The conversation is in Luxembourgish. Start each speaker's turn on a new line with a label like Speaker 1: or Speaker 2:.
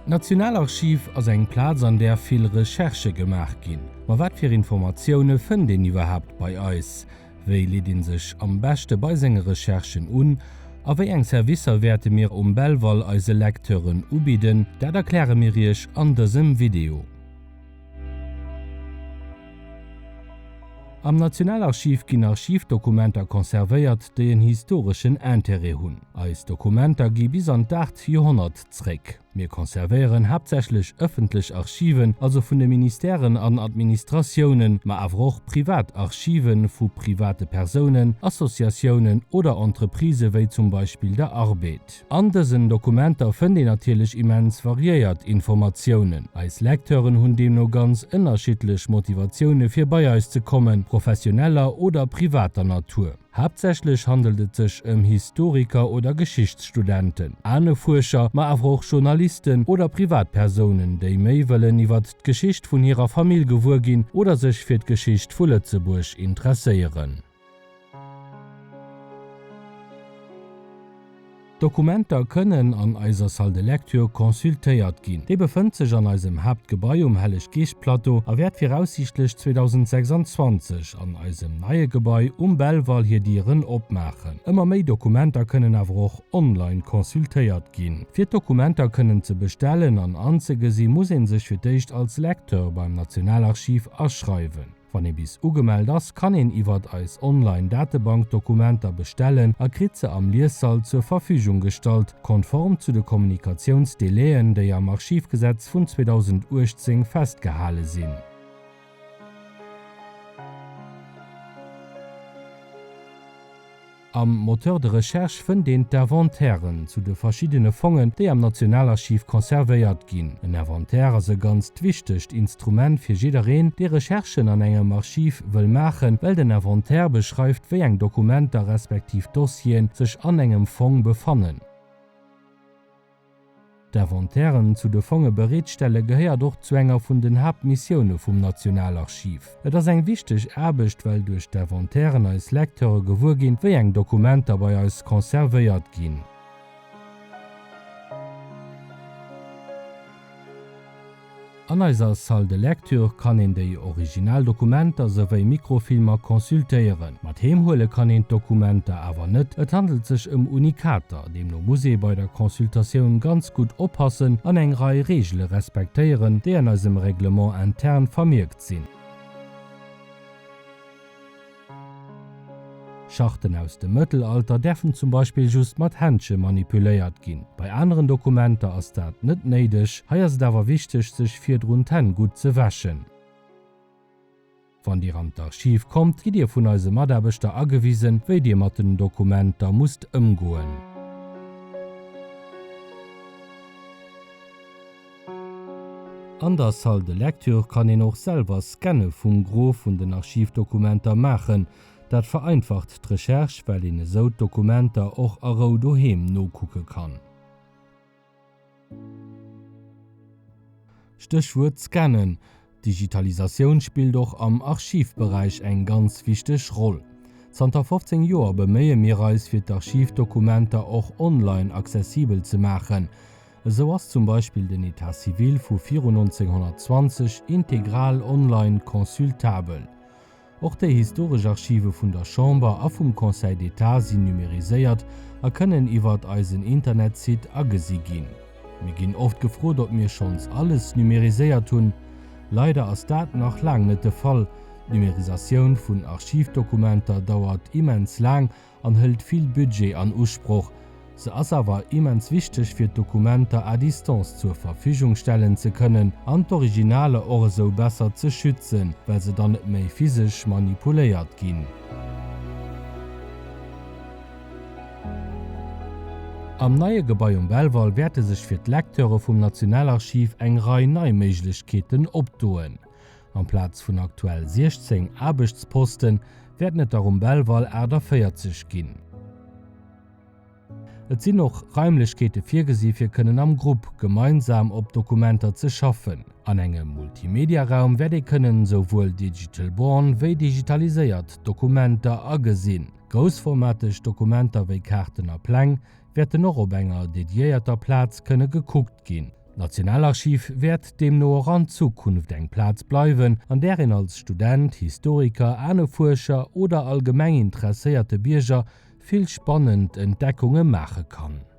Speaker 1: D'Nationalarchiv ass eng Plaz an där vill Recherchë gemaach ginn. Ma wat fir Informatioune fënnt een iwwerhaapt bei eis? Wéi leet een sech am beschte bei senge Recherchen un? A wéi eng Servicer wäerte mir um Belval eise Lecteuren ubidden? Dat erkläre mir iech an dësem Video. Am Nationalarchiv ginn Archivdokumenter conservéiert, déi en historeschen Intérêt hunn. Eis Dokumenter gi bis an d'aacht Joerhonnert zréck. Mir conservéieren haaptsächlech ëffentlech Archiven, also vun de Ministèren an Administratiounen, ma awer och privat Archive vu private Persounen, Associatiounen oder Entreprisë wéi zum Beispill der Arbed. An dësen Dokumenter fënnt een natierlech immens variéiert Informatiounen. Eis Lecteuren hunn deemno ganz ënnerschiddlech Motivatioune fir bei eis ze kommen, professioneller oder privater Natur. Haaptsächlech handelt et sech ëm Historiker oder Geschichtsstudenten, Ahnefuerscher, ma awer och Journalisten oder Privatpersounen, déi méi wëllen iwwert d'Geschicht vun hirer Famill gewuer ginn oder sech fir d'Geschicht vu Lëtzebuerg interesséieren. D'Dokumenter kënnen an eiser Salle de lecture consultéiert ginn. Déi befënnt sech an eisem Haaptgebai um Helleg-Geescht-Plateau a wäert viraussiichtlech 2026 an eisem neie Gebai um Belval hir Dieren opmaachen. Ëmmer méi Dokumenter kënnen awer och online consultéiert ginn. Fir d'Dokumenter kënnen ze bestellen an anzegesi muss ee sech fir d'éischt als Lecteur beim Nationalarchiv aschreiwen. Wann ee bis ugemellt ass, kann een iwwert eis online Datebank d'Dokumenter bestellen a kritt se am Liessall zur Verfügung gestallt, konform zu de Kommunikatiounsdélai'en, déi am Archivgesetz vun 2018 festgehale sinn. Am Moteur de recherche fënnt een d'Inventairen zu de verschiddene Fongen, déi am Nationalarchiv conservéiert ginn. En Inventaire ass e ganzt wichtegt Instrument fir jiddereen, dee Recherchen an engem Archiv wëll maachen, well den Inventaire beschreift, wéi eng Dokumenter respektiv Dossieren sech an engem Fong befannen. D'Inventairen zu de Fonge bereetstelle gehéiert och zu enger vun den Haaptmissioune vum Nationalarchiv. Et ass eng wichteg Aarbecht, well duerch d'Inventairen eis Lecteure gewuer ginn, wéi eng Dokumenter bei eis conservéiert ginn. An eiser Salle de lecture kann een déi original Dokumenter souwéi Mikrofilmer consultéieren. Mat heem huele kann een d'Dokumenter awer net, et handelt sech ëm Unikater, deemno muss ee bei der Consultatioun ganz gutt oppassen an eng Rei Reegele respektéieren, déi an eisem Règlement interne vermierkt sinn. Charten aus dem Mëttelalter däerfen zum Beispill just mat Händsche manipuléiert ginn. Bei aneren Dokumenter ass dat net néideg, hei ass et awer wichteg sech virdrun d'Hänn gutt ze wäschen. Wann Dir an d'Archiv kommt, gitt Dir vun eise Mataarbechter agewisen, wéi Dir mat den Dokumenter musst ëmgoen. An der Salle de lecture kann een och selwer Scanne vum Gros vun den Archivdokumenter maachen. Dat vereinfacht d'Recherche, well een esou d'Dokumenter och a Rou doheem nokucke kann. Stéchwuert Scannen, D'Digitalisatioun spillt och am Archivberäich eng ganz wichteg Roll. Zanter 15 Joer beméie mir eis fir d'Archivdokumenter och online accessibel ze maachen. Esou ass zum Beispill den Etat civil vu virun 1920 integral online consultabel. Och déi historesch Archive vun der Chamber a vum Conseil d'État sinn numeriséiert a kënnen iwwert eisen Internetsite agesi ginn. Mir ginn oft gefrot, ob mir schonns alles numeriséiert hunn. Leider ass dat nach laang net de Fall. D'Numerisatioun vun Archivdokumenter dauert immens laang an hëlt vill Budget an Usproch. Se ass awer immens wichteg fir d'Dokumenter à distance zur Verfügung stellen ze kënnen an d'Originaler och esou besser ze schützen, well se dann net méi physesch manipuléiert ginn. Am neie Gebai um Belval wäerte sech fir d'Lecteure vum Nationalarchiv eng Rei nei Méiglechkeeten opdoen. Amplaz vun aktuell 16 Aarbechtsposten, wäerten et der um Belval 48 ginn. Et sinn och Raimlechkeete virgesi fir kënnen am Grupp gemeinsam op Dokumenter ze schaffen. An engem Multimediaraum wäert ee kënnen souwuel digital born wéi digitaliséiert Dokumenter agesinn. Groussformateg Dokumenter wéi Kaarten a Pläng wäerten och op enger dediéierter Plaz kënne gekuckt ginn. D'Nationalarchiv wäert deemno och an Zukunft eng Plaz bleiwen, an där een als Student, Historiker, Anefuerscher oder allgemeng interesséierte Bierger vill spannend Entdeckunge maache kann.